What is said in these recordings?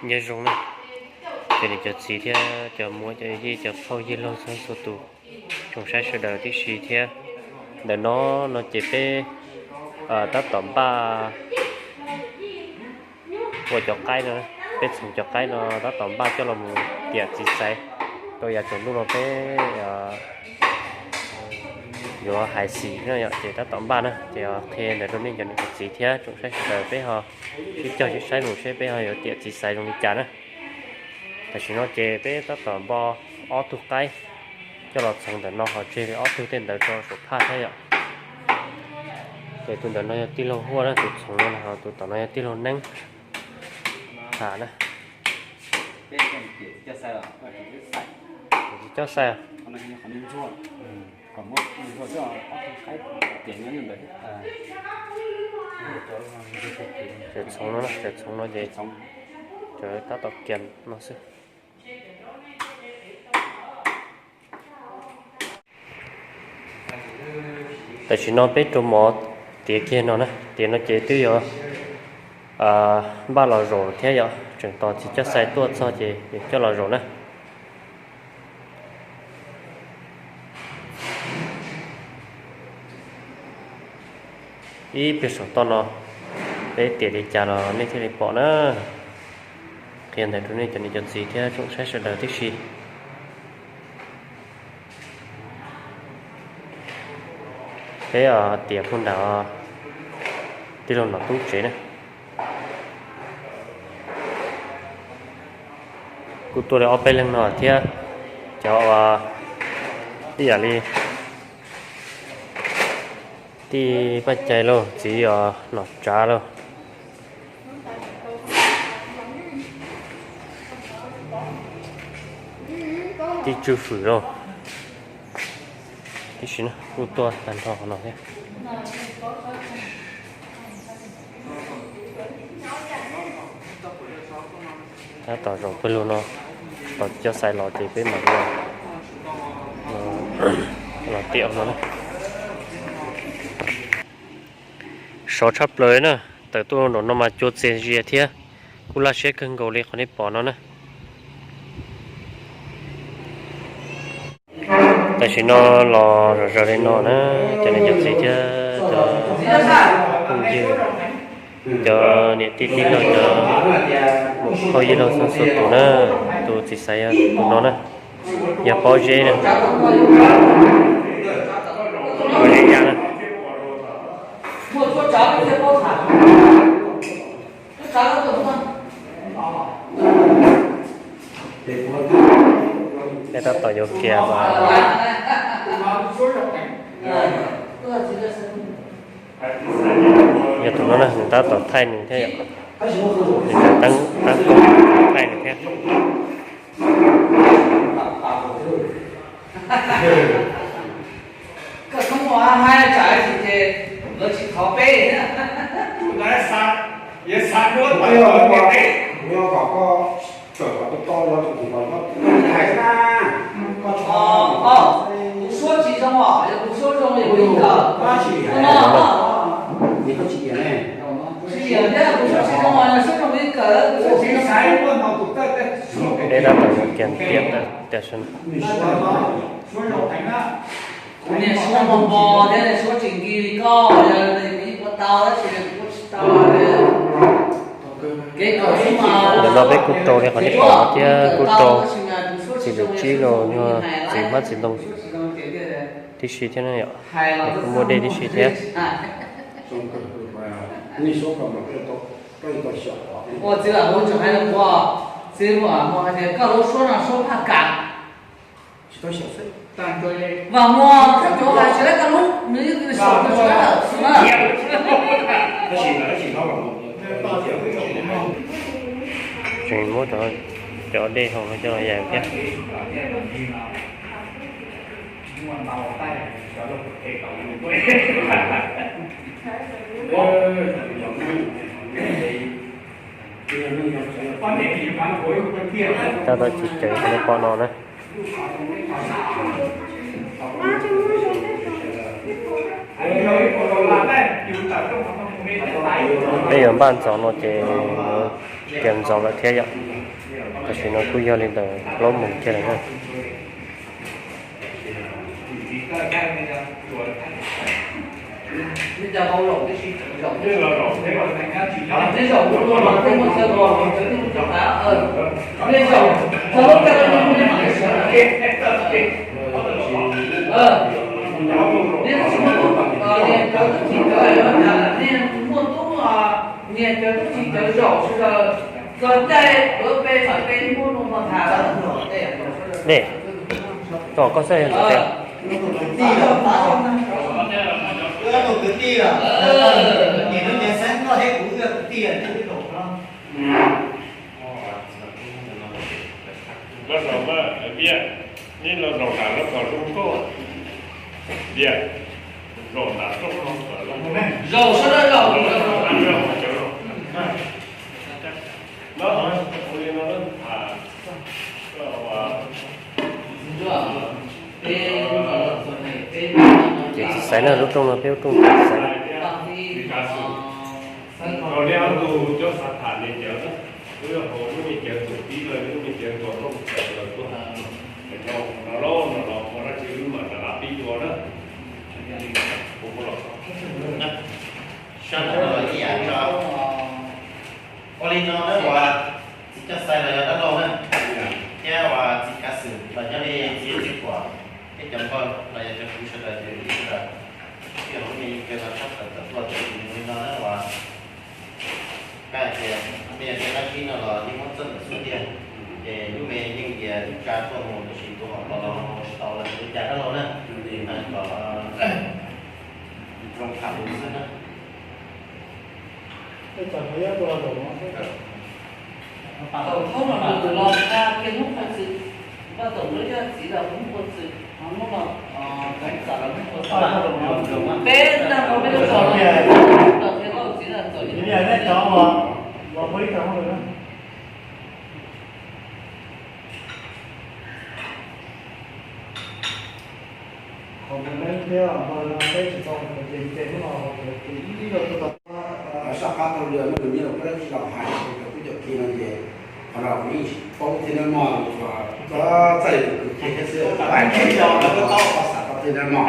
Nyob zoo na, cov niam cov txiv thiab cov muam cov yij cov phauj yij laug txhua txhua tus, tsoom saib sawv daws tib si thiab. Ntawm no no ces peb tab tom npaj ua cov qaib no, peb txhoov cov qaib no tab tom npaj coj los mus tiam txiv xaiv rau yav tsaus ntuj no peb yuav hais xim no yom, ces tab tom npaj na, ces qhia ntawd rau nej cov niam cov txiv thiab tsoom saib sawv daws peb ho sib cog sib saib mus seb peb ho yuav tiam txiv xaiv zoo li cas na. Tam sim no ces peb tab tom npo ob tug qaib coj los txhoov ntawm no ho tseg li ob tug tej ntawd rau saum phaj thiab yom. Ces tus ntawm no yog tij laug Huaj na, tus txhoov no, ho tus tom no yog tij laug Neeb tham na. Txiv coj xaiv, tseem txhoov no, tseem txhoov no ces tseem tab tom kiag no xwb. Tam sim no peb rau mov tiav kiag no na, tiav no ces twb yuav npaj los zaum thiab yom, tseem tos txiv coj xaiv tuaj txog ces yuav coj los zaum na. Ib pliag saum toj no peb tiam li cas los nej thiaj li pom na. Qhia ntawd rau nej cov niam cov txiv thiab tsoom saib sawv daws tib si. Peb tiam puag nram tij laug Nom Tub tsev na. Kuj tuaj li ob peb leeg no thiab, cov uas ib yam li tij Paj Cai lauj, txiv uas Nom Tsav lauj, tij Tswj Fwm lauj, tib si na kuj tuaj tag nrho qhov no thiab. Tab tom zaum pawg lug no, tos txiv coj xaiv los ces peb mam li los tiam no na. Sov tshaj plaws na, tawm tuaj nram no mas cua txias zias thiab, kuj laj siab kawg nkaus li qhov nej pom no na. Tam sim no los zom zaws li no na, cov niam cov txiv thiab cov phooj ywg, cov niam tij tij laug, cov muam phauj yij laug txhua txhua tus na, tus txiv xaiv yog tus no na, yog Pob Zeb na. Pob Zeb Yaj na. Peb tab tom yuav kiag mas yog tus no na, nws tab tom thaij nws thiab yom, nws tab tom thaij nws thiab. Koj Txhoov Muas hais tsam sis ces lawv tsis thov peb. Kuv suab tsis zoo os, yog kuv suab zoo yog kuv yeej kawm. Tsis yog thiab, kuv suab tsis zoo os, yog suab zoo kuv yeej kawm, kuv suab tsis zoo. Peb tab tom yuav kiag tiam tiam sim no. Kuv niam suab npo npo thiab niam suab tsis nkig li koj, yog li kuv yeej ua tau tab sis kuv ua tsis tau li. Kev kawm xwb mas. Ntawm no peb kuj rau li qhov nej pom no thiab kuj rau txiv Vwm Tsib los yog txiv hmab txiv ntoo tib si thiab na yom, kuj muaj dej tib si thiab. Ua txiv lam hu tseem hais rau kuv, txiv lam hu hais tias koj lub suab no suab phaj kam. Vam Muas, koj cov hais tsis tau koj lub, nws yeej tsis tau lawm xwb na. Tseem muab cov dej hau no coj los yais thiab. Tab tom tsis ceev qhov nej pom no na. Peb yuav npaj ntxov no ces yuav tiav ntxov lawm thiab yom. Tam sim no kuj yog li ntawm plaub moos kiag lawm na. Dej, tom koj xwb yog ntxov tiag. Los zaum mas, Viaj, nej los zaum nram lub qhov rooj tuaj. Viaj, zaum nram rooj no kom lub, zaum sawv daws zaum. Ces tsis xaiv na, lub rooj no peb lub rooj ces tsis xaiv na. Rau nej ob tug cov xav tham niam cawv, wb yuav haus lub me cawv txuas tib los lub me cawv txuas rooj txawm los tuaj. No los no los ua dab tsi wb mam rov qab pib dua na. Sab no los ib yam tso. Ua li no na, uas txiv Coj Xais los yog dab laug na, thiab uas txiv Kav Xwm los nyob li txiv Txiv Phuam, thiab cov npawg los yog cov kwv sawv daws, cov tij sawv daws, thiab lub me nyuam kawg no tshaj tawm tawm tuaj, ces li no na uas, kab hais tias me nyuam kawg dab tsi no los yeej muab txawj ntawm xub ntiag, ces lub me yeej tias lub tsa tuaj mus tab sis tus hom los los tsis tau lawm, li cas dab laug na, kom zoo tham lus xwb na. Thaum thawj no nws los tag kiag hnub qhua txwv, Vaj Toom lub yog txiv los hnub qhua txwv, ho hnub no Toom txam los hnub qhua txwv. Peb tag nrho peb lub zos no, Toom thiab Vaj Toom txiv no txom nyem. Qhov mus neeb thiab npawg no peb tsis tau mus ces ces hnub no ces ib los tau saj qab tau lwm mus nws nyiaj los kuj dab tsi los hais ces kuj cov kiag no ces qhov no kuv yeej tsis paub thiab nawb mog, txoj txawj tus kwv tij thiab xwb, xav tau thiab nawb mog.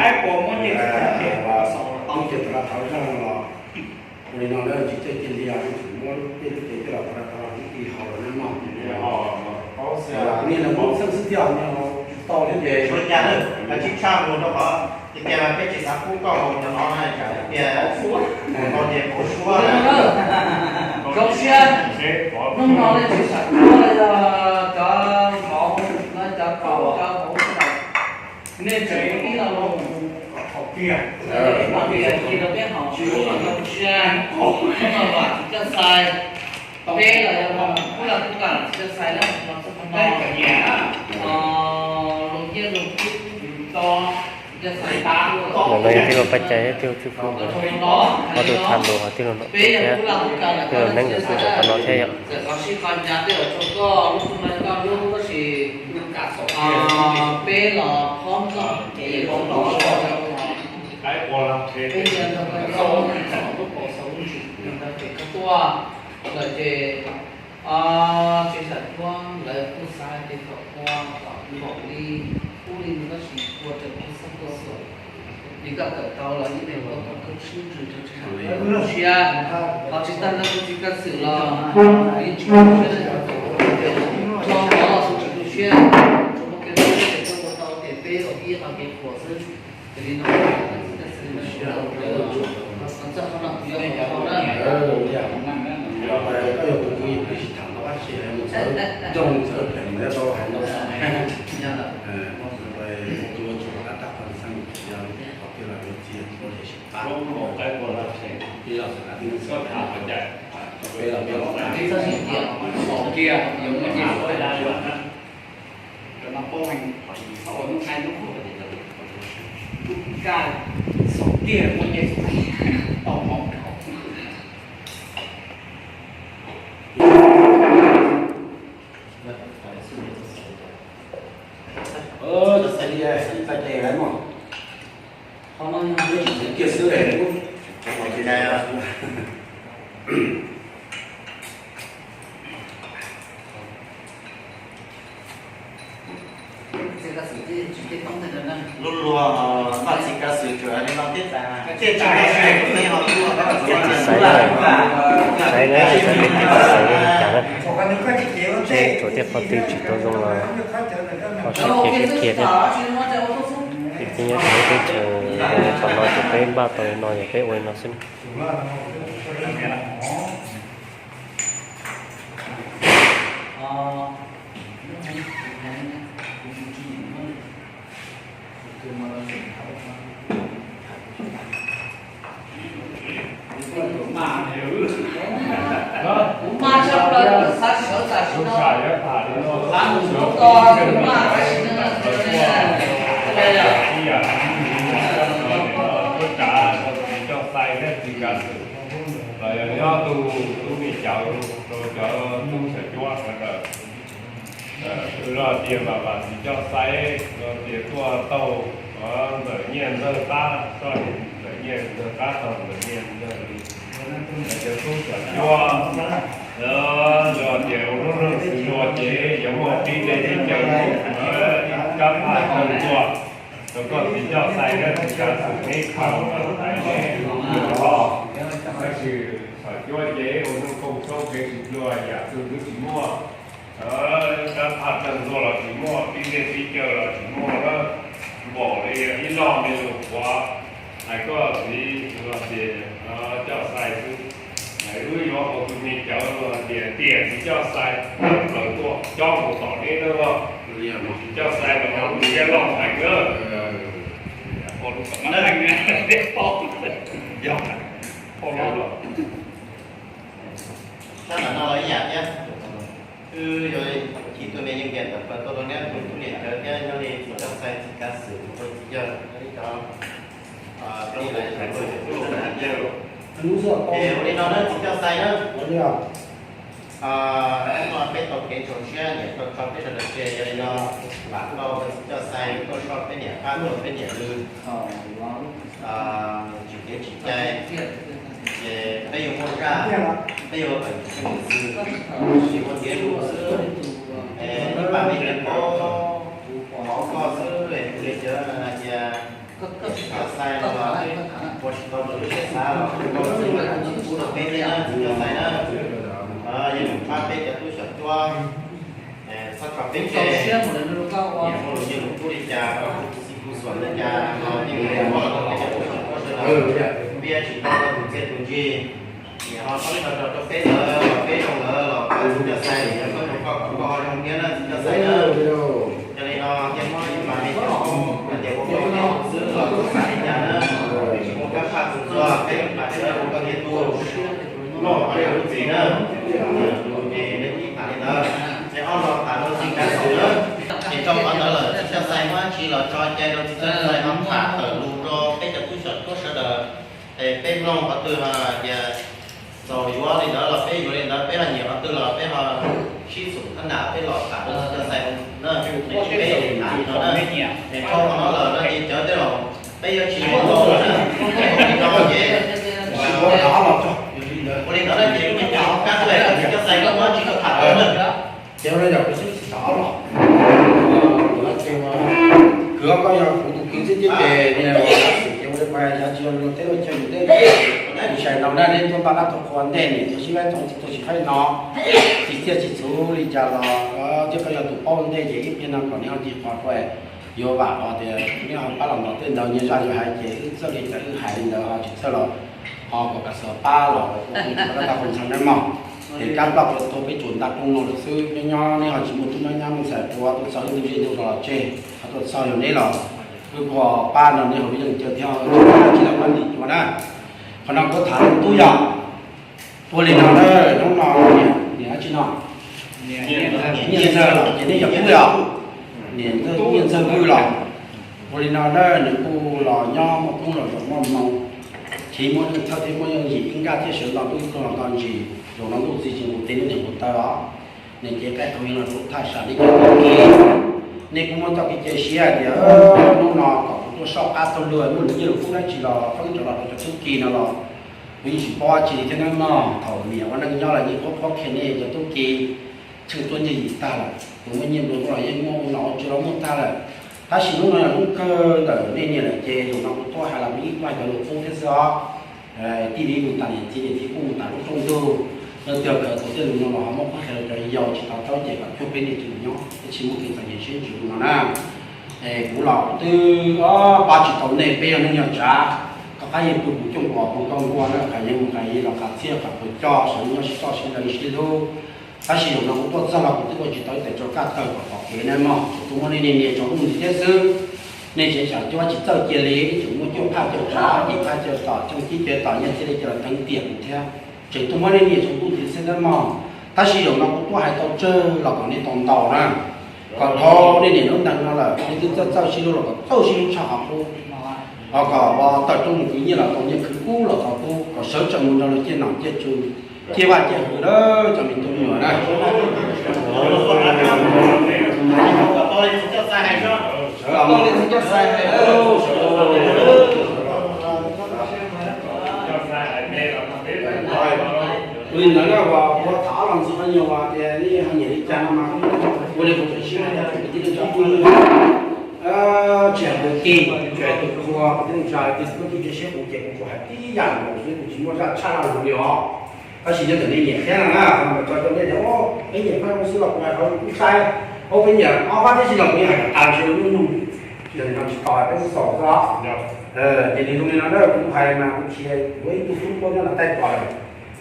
Ib ces tau thov zaj no los ua li no na, tsis txawj cia li yog tseem muab lub tej lub cev coj los thov rau tau lub ti haus los nawb mog. Niaj hnub xeeb xwb thiab, tsis tau thiab ces tsis tshaj mus rau qhov tias peb tsis xav pub koj mus rau no na, tias tau tias pauv suab. Zoo siab, hnub no nej tsis xam suab los yog cov vauv, cov kaus, cov vauv, nej tseem ib lo lus haum kiag, ib lo lus haum kiag rau peb haus, zoo siab, hnub no vam txiv Coj Xais, peb los yog kuj los kuj kam txiv Coj Xais na, los txog qhov no, los nyiaj los kuj to. Ntawm no yog tij laug Paj Cai thiab tij laug Tswj Kub nkawd ob tug tham lus hos tij laug Nom Tub thiab tij laug Neeb nkawd kuj zaum qhov no thiab yom. Peb los phob txog ces peb nrog koj txog lub paus xaus lub ntsis ntawd ces koj tuaj lawm ces tsev xam cuab lawv kuj xav hais tias kom ua kom npaum li ub li no tab sis ua raws kuj xab kuj xum li koj kawm tau los yeej meem ua kom koj sib ntsws rau tsev xam cuab siab. Ho tsis tag nrho kuv txiv Kaj Xwm los yeej tsis tu siab, tso hov los kuj tsis tu siab, tsuas muaj kev tu siab ces koj ua tau tias peb ua ib qhov kev puas xwb. Ces li no, txawj qhov no kuv yuav hauv na. Txoj sim tias xaus kiag yuav muaj nyiaj. Cov no paub heev, thaum ua hnub thaij hnub qhuav, hnub kaj xaus kiag muaj nyiaj tau hmoov. Txais li, txais ces lawv mog. Qhov no yog kiag xwb, tsis tau hais tias Lub luag noj txiv kav xwm tsuas li no thiab tas, tej tsis tau xaiv kuv peb ho tuaj, xaiv na, xaiv peb tsis tau xaiv li cas na. Seb tsuas tej qhov twg tsis tau zoo los ho sib qhia sib qhia thiab. Vim peb nyob rau lub teb chaws tom no ces peb npaj tau li no ces peb ua li no xwb na. Los yog nyob tus tub me cauv rau cov tub xyom cuab sawv daws. Wb los tias vam vam txiv coj xaiv, los tias tuaj taug ntawm nyiaj ntawg qab, txoj ntawm nyiaj ntawg qab taug ntawm nyiaj ntawg li. Cov tub xyom cuab, yog tias ua lub neej xws luag ces yuav muaj pib dej pib cawv, kab phaj kawg tuaj. Rau koj txiv coj xaiv thiab txiv kav xwm neb khaws mas hais neb lub hlub los, tab sis xyom cuab ces ua neej koom txob kev tsis pluag yam twg twb tsis muaj. Kab phaj kawg tuaj los tsis muaj, pib dej pib cawv los tsis muaj, npaum li ib loj me lus qhuav hais koj txiv los tias coj xaiv xwb. Wb yuav hauv tus me cawv los tias tias txiv coj xaiv plaws tuaj cob mus tom neb na, txiv coj xaiv los tus liab loj heev na. Sab ntawm no los ib yam thiab. Wb yuav chim tus me yeej tias tawm plaws tuaj rau neb tus tub niam cawv thiab nyob li txiv coj xaiv txiv kav xwm tus txiv yawg nyob li cov, nyob li lawv hais tus tub niam cawv. Ces ua li no na txiv coj xaiv na, hnub no peb tau kev rau siab niam tau tso peb sawv daws tseg, yog li no vam tau txiv coj xaiv tuaj soj peb niam qab tuaj peb niam lw, tsis kev tsis cai, ces peb yuav muaj zaj, peb yuav tawm tus xwb, tsis ua tiav lus xwb. Ib pab me nyuam paub hauv koj xwb es kuv li cawv hais tias txiv coj xaiv no los ua tsis tau raws li peb xav los ua tsis tau xwb, kuv rau peb thiab na txiv coj xaiv na. Yeej pab peb cov tub xyom cuab, txhob tso peb tseg, niam muaj lus yeej lus kub li cas, kuv txiv kuv xuam li cas los yeej li ua rau peb cov tub xyom cuab sawv daws npiaj tsis tau tus txiaj tus ntsig. Niam ho txhob tso rau peb lawv los peb zoo lawm los txiv coj xaiv, yog koj zoo koj kom koj ho zoo thiab na txiv coj xaiv na. Yog li no thiaj muab ib pab me nyuam hais tias ua koj txiv xwb los txhob xav li cas na. Tsis muaj kab phaj txuas ntxuag, peb ib pab sawv daws ua koj txiv tub, loj peb ua txiv na. Tus ces nej ib tham li ntawd, ces ob los tham rau txiv kav xwm na. Ces rau qhov ntawd lawm txiv coj xaiv muab tsis los tso cai rau txiv coj xaiv ho tham tawm lus rau peb cov tub xyom cuab sawv daws. Es peb mloog qhov twg hais tias txaus yuav li ntawd los peb yuav li ntawd, peb ho nyiam qhov twg los peb ho sib xum thab nam peb los tham rau txiv coj xaiv na. Peb tham li no na, es dhau qhov no lawm no ces cov tej laus peb yuav tsis ua tau lawm na. Ua li no ces, ua li ntawd no ces kuv coj kab tuaj, txiv coj xaiv koj muab tsis tau tham lawm na. Ces ua li ntawd kuv xub tsis tau los, kwv koj yog kuv tus kwv xwb ces ces ua li kuv hais, yog tsis yog luag teb luag chaw yus teb, kuv tsis hais ntau na, neb tuaj npaj dab tuaj qhua ntej niam tuaj sib faib txoov txiv tuaj tsis faib no, txiv txiaj tsis txhuv li cas los thiab koj yog tus paub ntej ces ib pliag no kom neb ho ncig qhov rau yuav vam los tias neb ho pab los ntawm tej ntawd nyias zaj yus hais ces wb txawj li cas wb hais li ntawd ho tsis txawj los ho kom kav xov pab los ua tus dab tau qhov ntxhov neb mog. Ces kab ploj rau tuag peb tsuas nta poob no lawm xwb, nyob nyob neb ho tsis muaj tub nyob nyab muaj ntxhais puav tuaj txog wb tus zej ntug los los tseg, ho tuaj txog yog neb los wb kuj pab no neb hauv lub yeej caw thiab tsis tau pab ntim cua na. Qhov no kuv tham rau tub yog ua li no na, hnub no niam dab tsi no, Nyiaj Ntxawg los ces neb yog tub yog, niam Nyiaj Ntxawg Vwj los. Ua li no na, nws kuj los nyob muaj koob los zaum muaj hmoo, thiab muaj neej txhawj thiab muaj yooj yim ib nkaj thiaj sawv nto ntuj ib pluag los nto ntsis, zaum no ntuj txiv tsis nqus tes ntuj niam nqus taw os. Nws cev qaib qhov yeeb los rau lub thaj sam neb cov tub ki. Nej kuj muab coj kev cia siab hais tias hnub no kom kuv tuaj soj qab taug luag muaj lwm nyiaj lwm kub dab tsi los pheej rov los rau cov tub ki no los kuv yeej tsis paub dab tsi li thiab nawb mog. Thaum niam ua neej nyob los yeej qhuab qhuab qhia nej cov tub ki, tsheej tuaj nyiaj yim tag lawm, tus muaj nyiaj nplua nuj los yeej muaj, ua nom ua tswv los muaj tag lawm. Tab sis hnub no yog hnub kawg ntawm nej niam lawm ces zaum no kuv tuaj hais los ib tuaj hais cov lus qub thiab xwb os. Tij li mus tas niam txiv niam txiv kuj mus tas lub rooj ntug, leej twg kawm tau tej lus no los ho muab qhuab qhia rau cov yau tsis to taub ces kom cuag peb niam txiv nyob, peb tsis muaj kev txom nyem siab ntsws no na. Kuv los kuv twb pab tsis tau nej, peb yog neej yog tsav, tom qab yeej pw kuv cooj pos pw koj nkuaj na, qas yeej mus qas yeej los qas txhiaj qas puas coj sawv nyob sib txoj sib ntawd sib hlub. Tab sis zaum no kuv tuaj txog los kuv twb ua tsis tau ib teg tso kaj tawg kom pom kev na mog, tsuas tuaj muab nej niam niam tsaus ntuj ntxiv thiab xwb. Nej tseem xyaum cuab tsis txawj cia li, tseem muaj cuaj phaj cuaj tsav, ib phaj cuaj tom, cooj cib cuaj tom, nyiaj txiag li cas los teev tiam kuv thiab. Tseem tuaj muab nej niam tsaus ntuj ntxiv xwb na mog. Tab sis zaum no kuv tuaj hais tau tsawg los kom nej tau ntau na. Kom dhau nej niam lub ntees no lawm, nej twb txawj txawj sib hlub los kom txawj sib hlub tshaj qhov qub. Ho kom ua tawm rooj mus khwv nyiaj los tau nyiaj, khwv kub los tau kub, kom sawv tsees mus nrog luag ciaj nom ciaj tswv, ciaj vaj ciaj hwm na, cov me tub me nyuam na. Sawv los mus. Tus li ntawd na, ua ua tham los ntxim qab nyuag tias nej ho nyiam li cas no mas, ua li kuv tseem siab hais tias kuv tij neej tsa phooj ywg, tsis hais tus kis tsis hais tus qhua, kuv tij neej tsa ces kuv tij neej tsa siab kuv ces kuv tsuas hais tib yam nkaus xwb, kuv tsis muaj zaj tshaj lus li os. Tab sis yog tias nej nyiam thiab no na, tso rau nej tias peb nyiam Faj Looj xwb los kuv hais qhov ntxai, peb nyiam ob Fab tib si los kuv yeej hais kom tas ntshe lub nug, tsis tau hais peb xaus xwb. Ces nws zoo li no na, kuv hais mas kuv tsis, kuv ib tug tub tuaj nyob Los Tsuas lawm,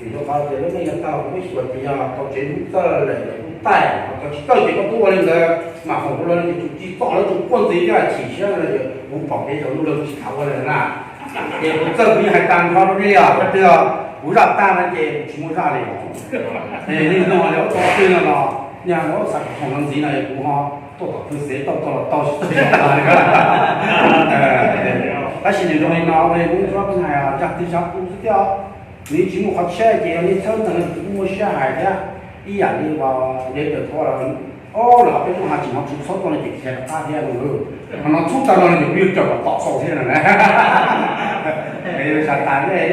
vim rau qhov tias lub neej yog tau kuv xyuas ces yog tau tsev hnub txawj lawm kuv taij, ho tau tsis txawj ces koj tub ua li ntawd mas foom kuv los ces tsum ci txoj lawv tsum quaj ntxiv thiab chim siab no ces kuv pom kev tsaus ntuj lawm kuv tsis tham ua li na. Ces kuv txawj kuv yeej hais tag nrho rau nej os, koj twg kuv zaj tag no ces kuv tsis muaj zaj li os. Li no li ua tau twg no los nyaj lub xav khoom no ntxiv no kuv ho tuaj tom pw xev tau tau los tau tsis tau li. Tab sis nws zoo li no ua li kuv tsuab hais zaj twg zaj qub xwb thiab. Nws tsis muaj qhov tshiab ces yog nej txhawb ntawd kuv kuj muaj siab hais thiab. Ib yam li uas dev tawm thua los, o, los peb lub hav tsis hnov tsis txhob tuaj no ces khiav rov qab thiab no. Ho no txhub tag no no ces kuv yuav raws kom tom tau thiab no na. Xav tas nej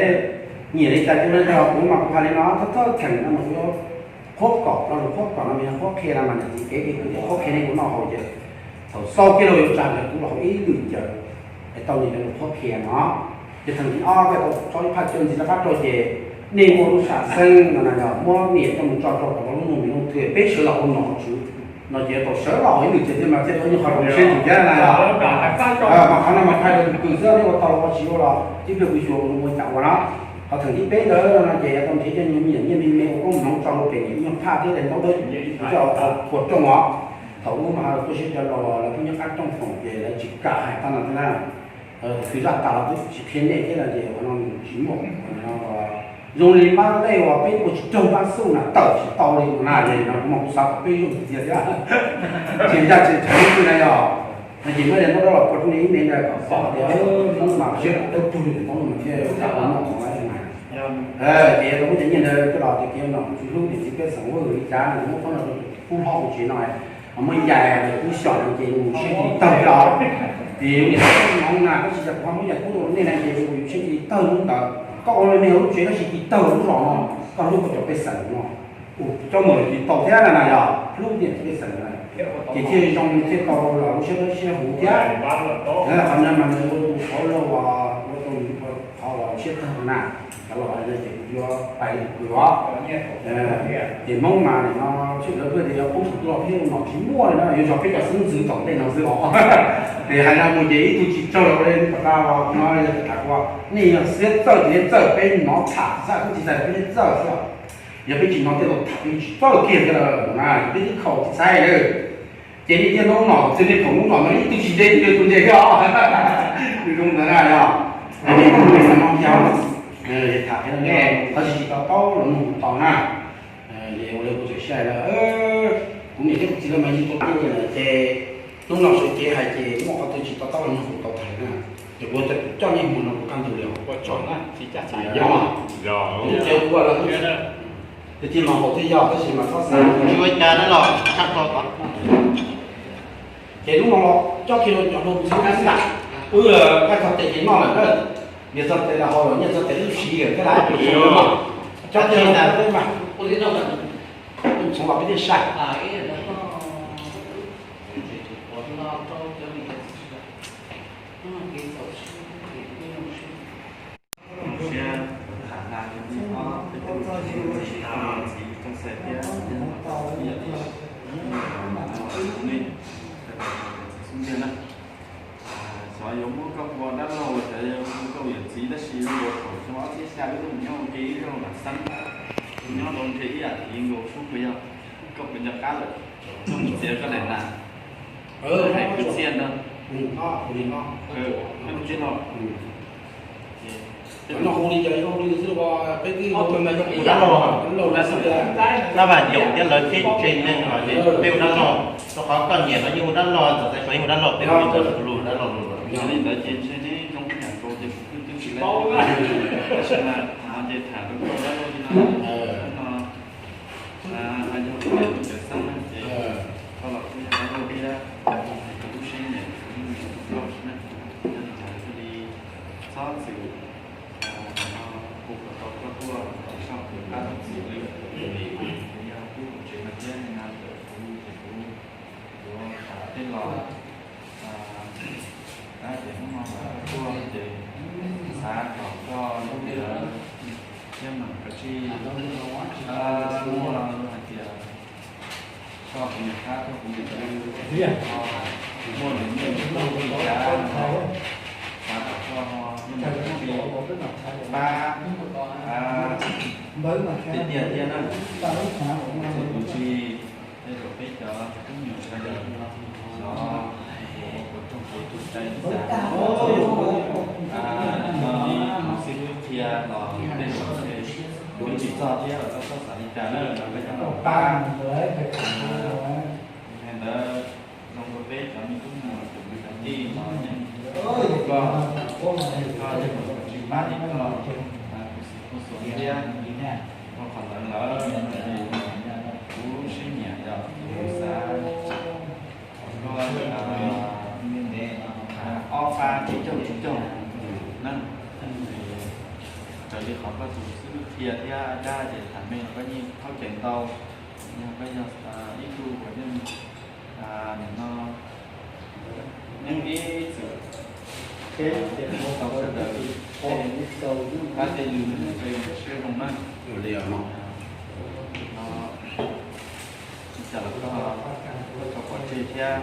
nyiam li cas ces ua li ntawd, kuv mas kuv hais li no thawj thawj theem no mas kuv yuav qhuab kom, lo lus qhuab kom no mas yog qhuab qhia no mas niam txiv kev li kuv tias qhuab qhia li kuv noj haus ces thaum xaus kiag los yuav tsa ntawm kuv los hauv ib lwm cawv es tau niam lus qhuab qhia no. Ces theem thib ob koj tau tso ib phaj cuab ntxiv rov qab rau ces nej muaj lub sam xeeb no na yog muab niam coj mus tso rau kom lub nug mis lub thw peb sawv los hauv nom hauv tswv no ces tau sawv los hauv ib lwm cawv thiab mas thiaj tau ib nyuag qhov rau siab ntsim thiab na yog. Mas qhov no mas qhia rau tus kws xwb, nej ua tau los ua tsis ua los tib pliag kuv xyuas ua cas ua na. Qhov theem thib peb ntawd no ces tau nrhiav cov nyuag me nyuam nyiaj me me ua koob hmoov tso rau pem nyuag phaj thiab daim ntaub dawb coj ua rooj os. Thaum ub mas tuaj sib cov laus lawv pheej nyob qab rooj foom ces lawv tsis kam hais tag no thiab na. Tus twg zaj tas los twb tsis qhia nej thiab no ces qhov no tsis muaj. Zoo li mab lej uas peb ua tsis raug mab xuj na tawm tsis tau li no na, no kuv mas kuv xav kom peb zoo tiag tiag thiab. Tsis ncaj tsis rheev twg na yog. No ces muab daim ntaub dawb los pua rau nej ib me ntawd kom pom tias Hmoob mas siab dawb paug li Hmoob mas thiaj kam ua nom ua tswv na. Ces tau muab cov nyiaj ntawd coj los tias kev ua nom tswv hlub niam txiv pej xeem ua li cas no muab qhov no rau tus tub hlob hauv tsev no, muab yais rau tub xyaum no ces mus siab cia li tawg thiab os. Ces yus niam tub hlob na tab sis cas kuv ho muab yais pub rau nej na ces yus siab cia li tawg lub ntawd. Koj ua me hauv lub tsev tab sis cia li tawg lub zos no, koj hlub koj cov pej xeem no, ua coj mus cia li tau thiab na yog hlub niam txiv pej xeem na. Ces thiaj zoo thiaj tau los lub siab dawb siab huv thiab. Qhov no mas nws ua tus qhov loj, ua tus qhov uas siab tawg na. Cov laus hais no ces kuv yuav pais li kuv os. Ces Hmoob mas nim no sib lawv tuaj tias yog poob saum tuaj los peb yuav ua nom tsis muaj li na, yuav zog peb cov xeeb ntxwv tom ntej no xwb os. Ces hais no mus ces ib tug tsis raug los ua li tom qab no yog tham ua nej yog siab txawj ces nej txawj, peb hnov tham xwb, peb tsis txawj peb tsis txawj xwb. Yog peb tsis hnov tej laus tham peb tsis txawj kiag thiab na, peb twb khaus tsis txhais lawm. Ces nej thiaj hnub no txwv nej pom hnub no mas ib tug tsis nte tus ntse thiab os. Nws zoo ntawd na yog. Ces nej hnub no kiag tham thiab, qhov tsis tsis to taub los nug kuv tau na. Ces ua li kuv tseem sij hais lawm, kuv niam thiab kuv txiv lawv mas yeej tau tuaj lawm ces hnub no sawv cev hais ces muaj qhov twg tsis to taub los nug kuv tau thaiv na. Ces kuv coj nej mus no kuv kaj ntug li os. Ces kuv los twb tiag mas haus thiab yog tab sis mas txhob xav tsis ua cas na los. Ces hnub no los cob kiag rau cov hluas ntxhais xwb na, wb kaj txog tes ces noj lawm na, niaj txog tes los haus lawm, niaj txog tes wb siv lawm thiab lawm, cob kiag rau peb mas, txhoov los peb thiaj sai. Txiv tau xais thiab, ib yam li nej, txiv xub ntiag na. Xyov yuav muab koj ua dab laug los xyov yuav ua koj yawm txiv, tab sis zoo nkaus thaum xyoo ob txhiab xya wb tuaj mus nyob ua ke ib zaug lam xeeb, nyob rau nrhe ib yam thiv nkaus xwb puas yog? Koj puas nco qab lawm? Koj mus txiav koj daim nas, hais kwv txhiaj ntag. Koj mus txiav no. Hu li cas hu li xwb, peb twb hu dab laug, dab laug xwb. Dab Vam Yaum thiab lawv tib tsev neeg los ces peb hu dab laug, rau qhov koj niam no yeej hu dab laug, Ntxawm Xaiv Suav yeej hu dab laug, peb hu li ntawd, hu dab laug los. Yog li ntawd ces ntshe neb zoo ib yam nkaus ces kuv twb tsis paub, tab sis mas no ces tham rau koj dab laug li no, no, yog li ntawd kuv cawm xeeb na ces koj los kuj yog dab laug thiab, hais txog lub siab nyiam kuv yeej nyiam koj na, yog li ntawd thiaj li txhob txwm hu kom tau koj tuaj soj kuv qab txim li, vim kuv yog tub hauv tsev no thiab no ces kuv yuav xav tej los, tab ces hnub no tuaj ces xav kom koj lub tias thiab mas kav tsij muaj hais tias koj kuv niam qab koj kuv niam txiv muaj lwm niaj lwm tub li cas no, xav kom koj yeej mas kav tsij pab, tiag tiag thiab na, txhua tus tsis, tej zaum peb cov tub nyuam sawv daws xyov ua puas raug kev txhaum cai li cas, no xib fwb qhia los tej zaum wb tsis txog thiab los koj txhob xav li cas na, los koj coj los pab. Li ntawd zoo rau peb cov me tub me nyuam kwv tij los yeej, koj, koj yeej ua tsis pab li koj, kuv xav kuj xav thiab, ua qhov ntawd lawm kuv siab nyiam yog kuv xav kom koj ob pab tsib caug tsib caug na. Raws li qhov koj tus xib fwb qhia thiab dab ces tham me los koj yeej thaub ceev ntau, yog koj yog ib tug uas yeej, nim no yeej ib txwm tau sawv daws tej pab tej lw, tej siab zoo na. Li cas los koj tso pov tseg thiab,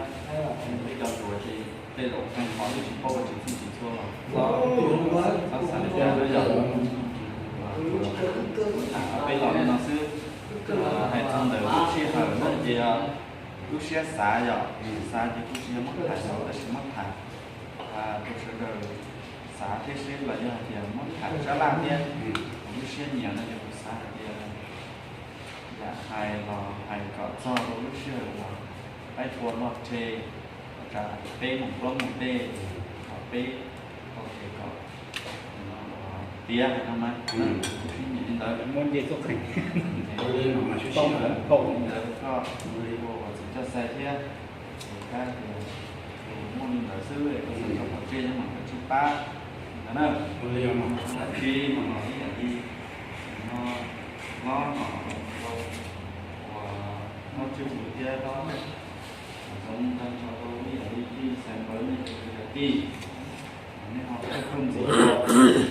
peb cov hluas ces tej zaum qee qhov twb tsis paub ua tsis txij tsis txhua los txhob xav li cas na yog. Kuv tham peb los li no xwb, hais txog ntawm lub sij hawm na ces lub siab xav yom, xav ces kuj tsis yog muab tham xaus tab sis muab tham rau sawv daws xav thiab seb los yog hais tias muab tham sab laj thiab, lub siab nyiam no ces kuv xav hais tias yam hais los hais kom txog rau lub sij hawm uas qaib qua noj rhe, tsam peb moos plaub moos tej, kom peb tau kev kom tiav hais no mas, lub siab nyiam li ntawd. Muab nce tuaj qhev, li ntawd koj ua uas txiv coj xais thiab, kab tias muaj li ntawd xwb, koj txhob tso pov tseg, nyob mas koj tsij pab ntawd na. Tab sis mas los ib yam li no, hlob no, uas hlob Tswb Mus thiab hlob Ntxoov Ntxawg, nrog rau ib yam li tij Xaiv Npawg nej cov kwv cov tij, nej ho tuaj kawg ntxiv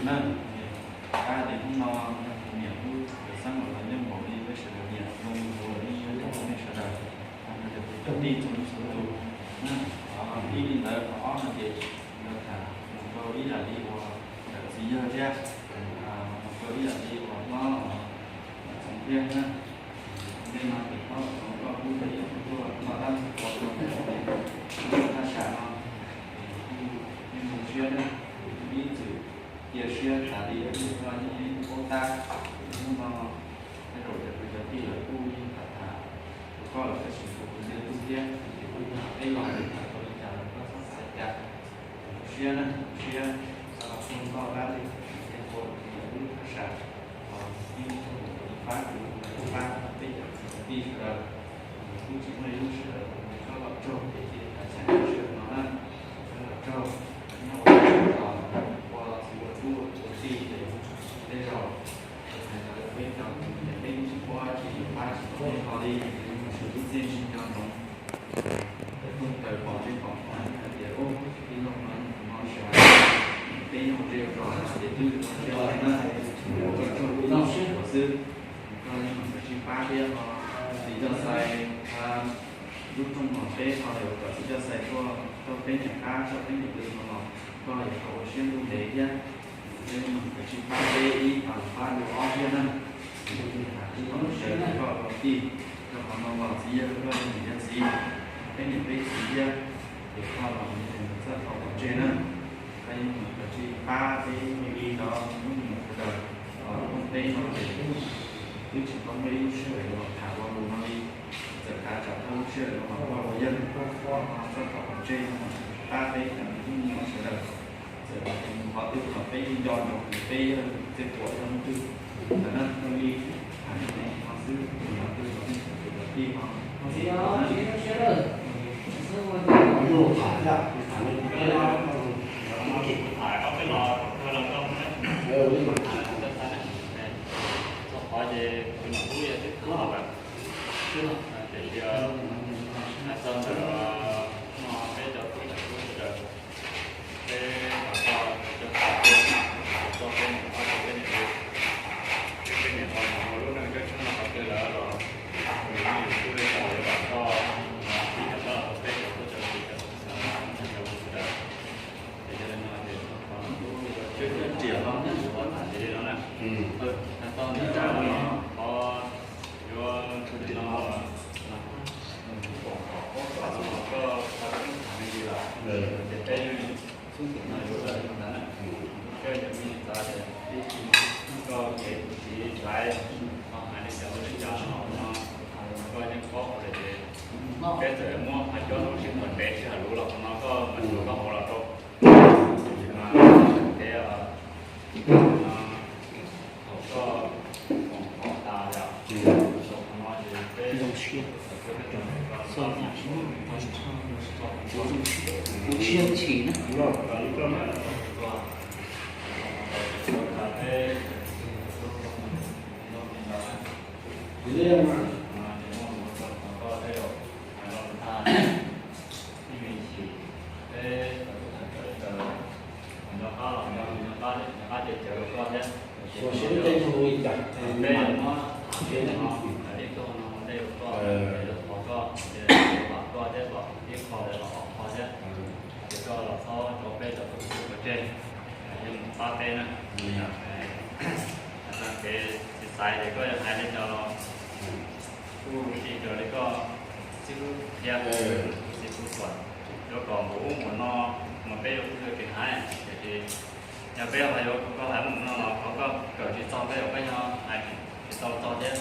na. Kab tias hnub no yog kuv niam lub cawv xeeb los yeej npaum li peb sawv daws niam zoo nkaus li nej sawv daws, yog cov kwv cov tij txhua leej txhua tus. Ib li ntawd, qhov ob no ces yuav tham mus rau ib yam li uas ntawm txiv yawg thiab, mus rau ib yam li uas hlob Ntxoov thiab na. Tej no ces hlob Ntxoov koj kuj yog ib tug tuaj noj dab ntxwg kos rau peb hauv thaj tsam no, kuj yeej zoo siab na, ib txwm cia siab tas li, koj yeej ib tug paub tab, hnub no tej zaum cov kwv cov tij lawv kuj yeej tham tham rau koj lawm tab sis kuv kuv ntiag tug thiab, ces kuj tham peb los tham tau li cas los koj txhob xav li cas. Zoo siab na, zoo siab, xav los tuaj noj dab ntxwg kos rau peb hauv thaj tsam, los yeej pab kuv pab peb cov kwv cov tij sawv daws. Kuj tsis muaj ib lub sij hawm uas koj los tsaug ces cia li tham txog lub sij hawm no na. Koj los tsaug, nyob ua tsaug los ua txiv ua tub ua tij ces tej zaum hais ntawd peb cov kwv ces peb tsis paub dab tsi yuav pab tsis tau nej ho li, ces tshwm lub txiaj ntsig nco ntsoov. Tej koog taws pom tej pom hais tias ub, tij laug no no sawv, peb nyob ze zos no ces twb zoo siab lawm na, ua tsaug tib lo xwb. Pab thiab ho txiv coj xais, lub rooj no peb ho yuav kom txiv coj xais tuaj coj peb niam pab coj peb niam pw no los koj yuav tau ua siab ntuj ntev thiab. Peb mus kav tsij pab peb ib pab, pab dua ob thiab na. Txiv coj xais koj ua tij, rau qhov no los txiv yog koj niam yog txiv, peb niam peb txiv thiab, ces koj los txhob tau pov tseg na. Koj yeej mus kav tsij pab peb li cov lub me nyuam sawv daws, los rooj peb no ces twb tsis tau muaj ib lub sij hawm los tham ua lus no li. Txawm kav tsam tau lub sij hawm los koj los yeej txhob tau pov tseg no, pab peb cov me nyuam sawv daws. Txawm tias mus qhov twg los peb yeej nco ntsoov tias peb yog txiv quav yog leej twg ntawd na. Koj li tham li no xwb, mus qhov twg los yeej txhob tus tij no. Txog qhov ces kuv nom lub yog twb kub los lawm, tiam sis hais txog ntawm no peb cov tub cov tub sawv daws, peb mam coj cov tij coj peb niam pab coj peb niam pw, ces peb niam ho mus ua lub neej coob tshaj no qhov twg lawm los nws yeej yuav tub li cas yuav kom koj tij cov dab los rau peb cov tub cov tij cov tub sawv daws. Ces yog li no ces qhov no kuj yog tswv yim no, hais txog ntawm qhov yuav tsis no, koj txhob tham me ntsis lawm, ces peb yeej xub ntiag no yuav ua li ntawd na. Koj cov me ntxhais ces koj kev tus txiv ntxhais, koj hais li cas ua li cas no, koj yeej paub hauv lawm ces peb txawm muab qhov coj lub sij hawm ntev sij hawm luv los qhov no koj mam tshuav koj hauv los rau. Ces mas kev thaum koj foom pom tas yom, qhov no ces peb zoo siab, txog nyab zoo siab, zoo siab chim na. Ua siab lub caij nyoog li cas, peb yuav muab, ib tug no ua ntej rau koj, yuav thov koj, yuav vam koj thiab kom ib qho los ob qho thiab, ces koj los txhob tso peb cov tub tub pov tseg, yeej mus pab peb na. Txoj kev txiv xaiv ces koj yuav hais li cas los kuj tsis raws li koj xib hwb thiab, kuv xib hwb kuam, yuav kom npaum ub npaum no mas peb yuav tsis hais, tiam sis yog peb ho yuav kom koj hais ub no los qhov koj kawm tsis txog peb yuav peb nyob hais tsis tau txog thiab.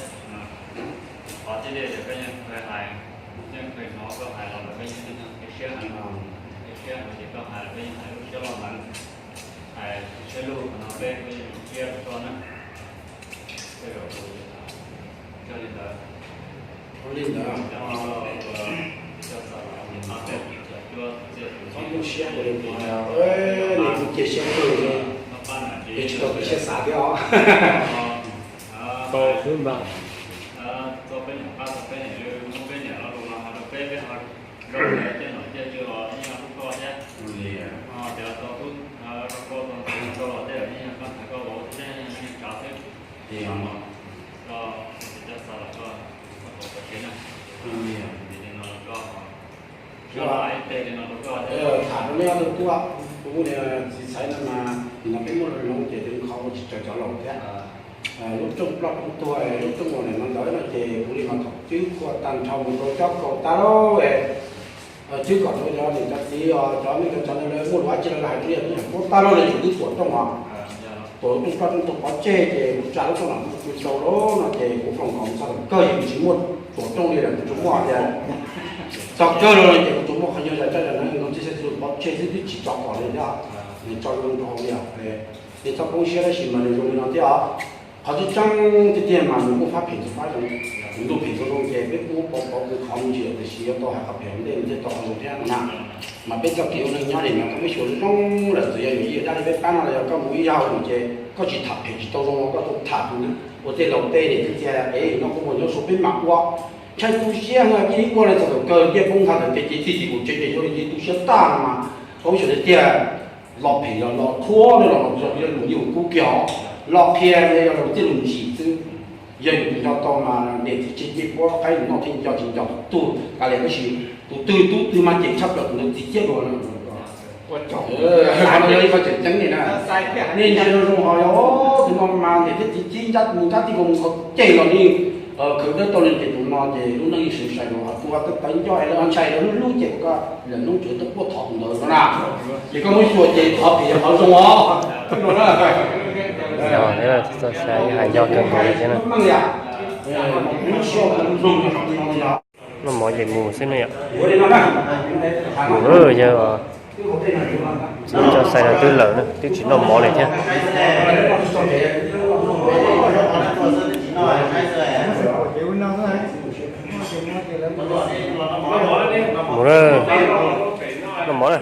Qhov thiaj li tias peb yeej kheev hais, yeej kheev hnov koj hais los lawm peb yeej ib nyuag cia siab heev, cia siab heev ces koj hais los peb yeej hais lub siab loj heev, hais siab lug no peb kuj yeej siab rau koj na. Tej zaum kuv, yog li ntawd, li ntawd, txhob nyuaj siab, kuv li tias, nws kuj cia siab kawg li, es tsis tau kev siab xav thiab os. Tau xwb ntag. Txog peb niam qab, txog peb niam lw, muab peb niam lo lus no hais rau peb, peb ho zoo li ciaj nom ciaj tswv los yeej yog hlub koj thiab. Tias tau tub rau koj tau ntxhais rau los tej zaum yeej yog koj ntxhais koj vauv thiab, yeej tsav xwb. Koj tsis txhob xav los koj, koj tau pov tseg na. Li no koj tham rau nej ob tug tuaj, kuv niam txiv xaiv no mas nim no peb muaj hloov ces twb qhov ua tsis raws cov laus thiab. Lub rooj ploj rooj tuag, lub rooj uas nim no ntawd no ces kuv li mas thaum twb khuam tag nrho mus rau cob kaum tag lauj, twb kom rau cov niam cov txiv os, cov nej cov tsov ntawd lawv muaj lus dab tsi los lawv hais rau yam twb yam puab tag lauj, lawv tseem twb tuam rooj os. Tuam lub rooj ploj rooj tuag pov tseg ces kuv tsa lub rooj no kuv tsis tau lawm no ces kuv foom kom txog thaum kawg ces kuv tsis muaj tuam rooj li lawm, kuv tsuas muaj tias txog kawg los no ces kuv tsuas muaj qhov nyuag yog coj yog no nkaus txij xyoo txij lus pov tseg xwb twb tsis tso kom li thiab. Nws tso zoo rau hauv li os. Nws txhob poob siab tab sis mas nws zoo li no thiab os. Qhov tseeb tseeb tiag tiag mas nws muaj fab phem ntxhua fab zoo, nws ntuj phem ntxhua zoo ces peb kuj muab pauv pauv nws qhov me ntsis tiam sis yuav tau hais qhov phem ntej nws thiaj tau qhov zoo thiab no na. Mas peb txoj kev ua neej nyob li no koj muab xyuas zoo lawm txawm yog yus yij dab li peb pab no los yog koj mus ib yam nkaus ces koj tsis tham phem tsis tau zoo, koj tau tham tus ua tej laus tej niam txiv txiv es noj kua muag nyob saum peb mam ua. Ntshai tu siab heev, cia li ua li txog thaum kawg ntiaj poob ntha ntawd ces cia li tig tig kaum tsev ces yog li cia li tu siab tag no mas, koj muab xyuas tiag tiag, los phem los los qhuab los los yog lus yeej kub kiag, los qhia yog lus txij lus ntsim xwb. Yog yus tus nco tau mas niam txiv tseg cia puab qaib noj thiab nco tsis nco tug kav liam, tab sis tus twg tub twg mas cem tshaj plaws tus ntawd txiv ciab dua no. Qhov no yog ib qho tseem ceeb li na. Nej ntsia zoo zoo ho yog tus no mas niam thiab txiv cib nrab mus nrab tij nkaus mus qhov ceg los li khwv dawb tau li ces tus no ces lub neej yeej sai sai dua. Tus uas tawv tawv nco es lawv ntshai lawv hlub hlub ces koj lawm noob tsev twb quaj thov tus ntawd no na. Ces koj muab xyuas ces thov phem yog qhov zoo os. Txoj sai hais yog kawg nkaus li thiab na. Noj mov ces mus xwb ne yom. Mus lawm yawg os. Txiv txoj sai no twb lawm na, twb tsis noj mov li thiab. Mus na, noj mov na.